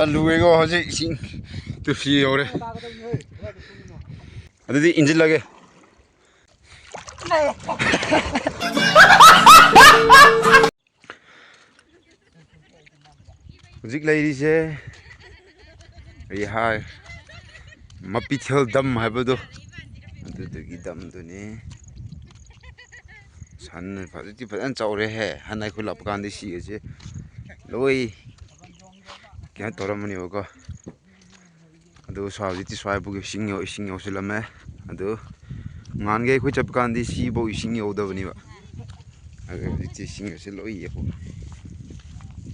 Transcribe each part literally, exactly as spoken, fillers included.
ꯂꯨꯑꯦꯀꯣ ꯍꯧꯖꯤꯛ ꯏꯁꯤꯡ꯫ ꯇꯨꯐꯤ ꯌꯧꯔꯦ꯫ ꯑꯗꯨꯗꯤ ꯏꯟꯁꯤꯜꯂꯒꯦ꯫ ꯍꯧꯖꯤꯛ ꯂꯩꯔꯤꯁꯦ ꯀꯔꯤ ꯍꯥꯏ, ꯃꯄꯤꯊꯦꯜ ꯗꯝ ꯍꯥꯏꯕꯗꯣ, ꯑꯗꯨꯗꯨꯒꯤ ꯗꯝꯗꯨꯅꯤ꯫ ꯁꯟ ꯍꯧꯖꯤꯛꯇꯤ ꯐꯖꯅ ꯆꯥꯎꯔꯦꯍꯦ꯫ ꯍꯥꯟꯅ ꯑꯩꯈꯣꯏ ꯂꯥꯛꯄ ꯀꯥꯟꯗ ꯁꯤꯒꯁꯦ ꯂꯣꯏ ꯀꯩꯅꯣ ꯇꯧꯔꯝꯕꯅꯦꯕꯀꯣ꯫ ꯑꯗꯨ ꯁ꯭ꯋꯥꯏ ꯍꯧꯖꯤꯛꯇꯤ ꯁ꯭ꯋꯥꯏꯐꯥꯎꯒꯤ ꯏꯁꯤꯡ ꯌꯧ-, ꯏꯁꯤꯡ ꯌꯧꯁꯤꯜꯂꯝꯃꯦ꯫ ꯑꯗꯨ ꯉꯍꯥꯟꯈꯩ ꯑꯩꯈꯣꯏ ꯆꯠꯄ ꯀꯥꯟꯗꯤ ꯁꯤꯐꯥꯎ ꯏꯁꯤꯡ ꯌꯧꯗꯕꯅꯦꯕ꯫ ꯑꯗꯨ ꯍꯧꯖꯤꯛꯇꯤ ꯏꯁꯤꯡ ꯑꯁꯤ ꯂꯣꯏ ꯌꯧ-,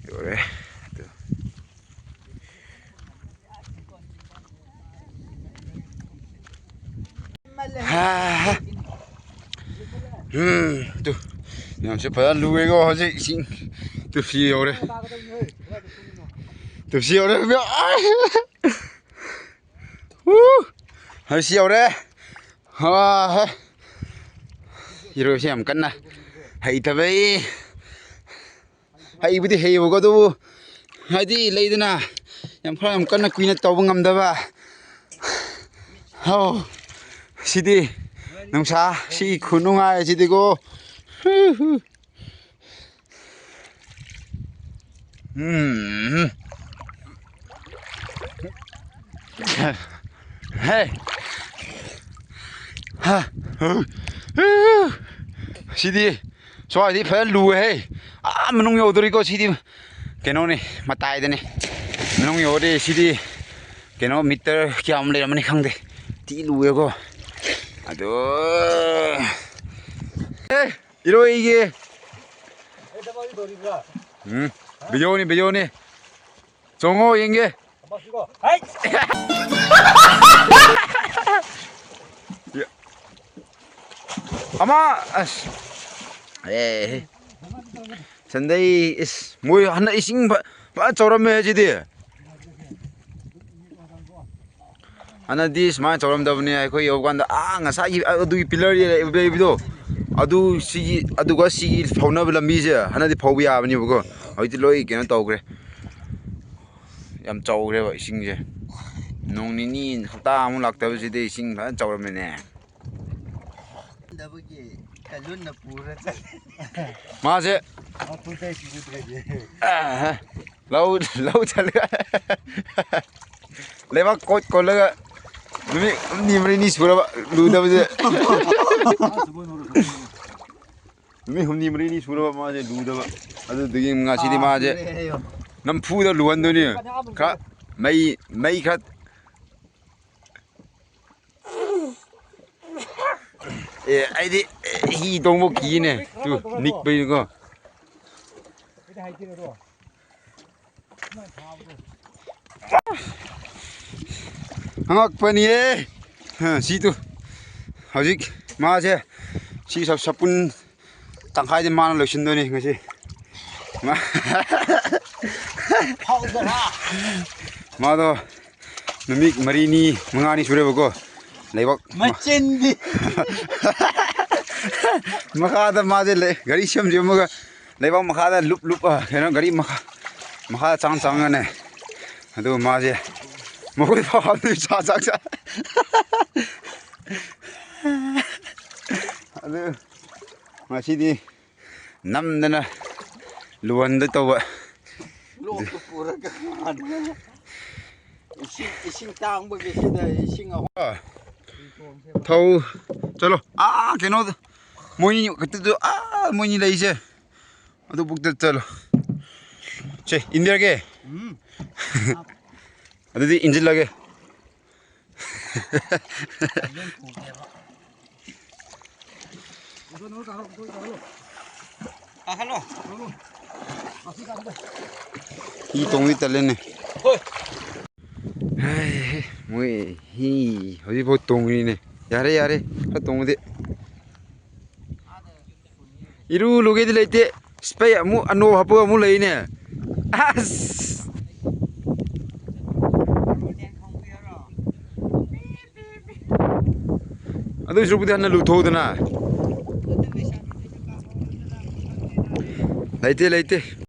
ꯌꯧꯔꯦ꯫ ꯑꯗꯨ ꯍꯥ, ꯍꯥ꯫ ꯎꯝ, ꯇꯨ꯫ ꯌꯥꯝꯁꯨ ꯐꯖꯅ ꯂꯨꯑꯦꯀꯣ ꯍꯧꯖꯤꯛ ꯏꯁꯤꯡ꯫ ꯇꯨꯐꯤ ꯌꯧꯔꯦ꯫ ꯇꯨꯐꯤ ꯌꯧꯔꯦ꯫ ꯎ! ꯍꯧꯖꯤꯛ ꯌꯧꯔꯦ꯫ ꯍꯥ, ꯍꯥ꯫ ꯏꯔꯣꯏꯁꯦ ꯌꯥꯝ ꯀꯟꯅ ꯍꯩꯇꯕꯩ꯫ ꯍꯩꯕꯨꯗꯤ ꯍꯩꯌꯦꯕꯀꯣ, ꯑꯗꯨꯕꯨ ꯍꯥꯏꯗꯤ ꯂꯩꯗꯅ, ꯌꯥꯝ ꯈꯔ ꯌꯥꯝ ꯀꯟꯅ ꯀꯨꯏꯅ ꯇꯧꯕ ꯉꯝꯗꯕ꯫ ꯍꯥꯎ, ꯁꯤꯗꯤ ꯅꯨꯡꯁꯥ, ꯁꯤ ꯈꯨꯅꯨꯡꯉꯥꯏ ꯁꯤꯗꯤꯀꯣ꯫ ꯎꯝ꯫ ꯍꯦ꯫ ꯍꯥ꯫ ꯁꯤꯗꯤ ꯁ꯭ꯋꯥꯏꯗꯤ ꯐꯖꯅ ꯂꯨꯋꯦꯍꯦ꯫ ꯑꯥ ꯃꯅꯨꯡ ꯌꯧꯗꯣꯔꯤꯀꯣ ꯁꯤꯗꯤ꯫ ꯀꯩꯅꯣꯅꯤ, ꯃꯇꯥꯏꯗꯅꯤ꯫ ꯃꯅꯨꯡ ꯌꯧꯔꯗꯤ ꯁꯤꯗꯤ ꯀꯩꯅꯣ ꯃꯤꯇꯔ ꯀꯌꯥꯝ ꯂꯩꯔꯝꯃꯅꯤ ꯈꯪꯗꯦ꯫ ꯊꯤ ꯂꯨꯋꯦꯀꯣ꯫ ꯑꯗꯣ꯫ ꯑꯦ, ꯏꯔꯣꯏꯒꯦ꯫ ꯎꯝ, ꯚꯤꯗꯤꯑꯣꯅꯤ, ꯚꯤꯗꯤꯑꯣꯅꯤ꯫ ꯆꯣꯡꯉꯣ ꯌꯦꯡꯒꯦ꯫ ꯑꯃ, ꯑꯁ꯫ ꯑꯦ꯫ ꯁꯟꯗꯩ, ꯏꯁ, ꯃꯣꯏ ꯍꯟꯗꯛ ꯏꯁꯤꯡ ꯐ-, ꯐꯖꯅ ꯆꯥꯎꯔꯝꯃꯦ ꯁꯤꯗꯤ꯫ ꯍꯥꯟꯅꯗꯤ ꯁꯨꯃꯥꯏꯅ ꯆꯥꯎꯔꯝꯗꯕꯅꯦ꯫ ꯑꯩꯈꯣꯏ ꯌꯧꯕꯀꯥꯟꯗ, ꯑꯥ, ꯉꯁꯥꯏꯒꯤ ꯑꯗꯨꯒꯤ ꯄꯤꯂꯔ ꯂꯩꯕꯗꯣ, ꯑꯗꯨ ꯁꯤꯒꯤ, ꯑꯗꯨꯒ ꯁꯤꯒꯤ ꯐꯥꯎꯅꯕ ꯂꯝꯕꯤꯁꯦ ꯍꯥꯟꯅꯗꯤ ꯐꯥꯎꯕ ꯌꯥꯕꯅꯦꯕꯀꯣ, ꯍꯧꯖꯤꯛꯇꯤ ꯂꯣꯏ ꯀꯩꯅꯣ ꯇꯧꯈ꯭ꯔꯦ꯫ ꯌꯥꯝ ꯆꯥꯎꯈ꯭ꯔꯦꯕ ꯏꯁꯤꯡꯁꯦ꯫ ꯅꯣꯡ ꯅꯤꯅꯤ, ꯍꯞꯇꯥ ꯑꯃꯨꯛ ꯂꯥꯛꯇꯕꯁꯤꯗꯤ ꯏꯁꯤꯡ ꯐꯖꯅ ꯆꯥꯎꯔꯝꯃꯦꯅꯦ꯫ ꯗꯕꯒꯤ ꯀꯜꯂꯨꯟꯅ ꯄꯨꯔ ꯆꯠꯂꯦ꯫ ꯃꯥꯁꯦ ꯃꯄꯨꯟ ꯀꯩ ꯁꯤꯖꯤꯟꯅꯗ꯭ꯔꯗꯤ꯫ ꯑꯍ, ꯂꯧ, ꯂꯧ ꯆꯠꯂꯒ ꯂꯩꯕꯥꯛ ꯀꯣꯠ ꯀꯣꯠꯂꯒ ꯅꯨꯃꯤꯠ ꯍꯨꯝꯅꯤ ꯃꯔꯤꯅꯤ ꯁꯨꯔꯕ ꯂꯨꯗꯕꯁꯦ꯫ ꯅꯨꯃꯤꯠ ꯍꯨꯝꯅꯤ ꯃꯔꯤꯅꯤ ꯁꯨꯔꯕ ꯃꯥꯁꯦ ꯂꯨꯗꯕ꯫ ꯑꯗꯨꯗꯨꯒꯤ ꯉꯁꯤꯗꯤ ꯃꯥꯁꯦ ꯅꯝꯐꯨꯗ ꯂꯨꯍꯟꯗꯣꯏꯅꯤ꯫ ꯈꯔ ꯃꯩ, ꯃꯩ ꯈꯔ꯫ ꯑꯦ, ꯑꯩꯗꯤ, ꯑꯦ, ꯍꯤ ꯇꯣꯡꯕ ꯀꯤꯅꯦ꯫ ꯇꯨ, ꯅꯤꯛꯄꯩꯀꯣ꯫ ꯑꯉꯛꯄꯅꯤꯌꯦ꯫ ꯍꯥ, ꯁꯤ ꯇꯨ꯫ ꯍꯧꯖꯤꯛ ꯃꯥꯁꯦ ꯁꯤ ꯁꯞ-, ꯁꯄꯨꯟ ꯇꯪꯈꯥꯏꯗꯤ ꯃꯥꯅ ꯂꯣꯏꯁꯤꯟꯗꯣꯏꯅꯤ ꯉꯁꯤ꯫ ꯃꯥ-, ꯐꯥꯎꯗꯔꯥ? ꯃꯥꯗꯣ ꯅꯨꯃꯤꯠ ꯃꯔꯤꯅꯤ, ꯃꯉꯥꯅꯤ ꯁꯨꯔꯦꯕꯀꯣ꯫ ꯂꯩꯕꯥꯛ ꯃ-, ꯃꯆꯤꯟꯗꯤ꯫ ꯃꯈꯥꯗ ꯃꯥꯁꯦ ꯂꯩ, ꯒꯥꯔꯤ ꯁꯦꯝ ꯁꯦꯝꯃꯒ ꯂꯩꯕꯥꯛ ꯃꯈꯥꯗ ꯂꯨꯞ ꯂꯨꯞ, ꯑ, ꯀꯩꯅꯣ, ꯒꯥꯔꯤ ꯃꯈꯥ, ꯃꯈꯥꯗ ꯆꯪ ꯆꯪꯉꯅꯦ꯫ ꯑꯗꯨꯒ ꯃꯥꯁꯦ ꯃꯈꯣꯏ ꯐꯥꯎ ꯍꯥꯞꯇꯣꯏ ꯆꯥ ꯆꯥꯛ ꯆꯥ꯫ ꯑꯗꯨ ꯉꯁꯤꯗꯤ ꯅꯝꯗꯅ ꯂꯨꯍꯟꯗ ꯇꯧꯕ꯫ ꯂꯣꯛꯇ ꯄꯨꯔꯒ ꯏꯁꯤꯡ, ꯏꯁꯤꯡ ꯇꯥꯡꯕꯒꯤ ꯁꯤꯗ ꯏꯁꯤꯡ ꯑꯍꯨꯝ꯫ ꯊꯧ ꯆꯠꯂꯣ꯫ ꯑꯥ, ꯀꯩꯅꯣꯗ ꯃꯣꯏꯅꯤ ꯈꯛꯇꯗ, ꯑꯥ, ꯃꯣꯏꯅꯤ ꯂꯩꯁꯦ꯫ ꯑꯗꯨ ꯄꯨꯛꯇ ꯆꯠꯂꯣ꯫ ꯁꯦ, ꯏꯟꯖꯔꯒꯦ꯫ ꯎꯝ꯫ ꯑꯗꯨꯗꯤ ꯏꯟꯖꯤꯜꯂꯒꯦ꯫ ꯀꯥꯈꯠꯂꯣ꯫ ꯍꯤ ꯇꯣꯡꯗꯤ ꯇꯜꯂꯦꯅꯦ꯫ ꯍꯣꯏ꯫ ꯍꯥꯏ, ꯃꯣꯏ ꯍꯤ ꯍꯧꯖꯤꯛꯐꯥꯎ ꯇꯣꯡꯉꯤꯅꯦ꯫ ꯌꯥꯔꯦ, ꯌꯥꯔꯦ, ꯈꯔ ꯇꯣꯡꯉꯗꯤ꯫ ꯏꯔꯨ ꯂꯨꯒꯦꯗꯤ ꯂꯩꯇꯦ꯫ ꯏꯁꯄꯩ ꯑꯃꯨꯛ ꯑꯅꯧꯕ ꯍꯥꯞꯄꯒ ꯑꯃꯨꯛ ꯂꯩꯅꯦ꯫ ꯑꯁ! ꯑꯗꯨ ꯁꯔꯨꯛꯄꯨꯗꯤ ꯍꯟꯅ ꯂꯨꯊꯣꯛꯎꯗꯅ꯫ ꯂꯩꯇꯦ, ꯂꯩꯇꯦ꯫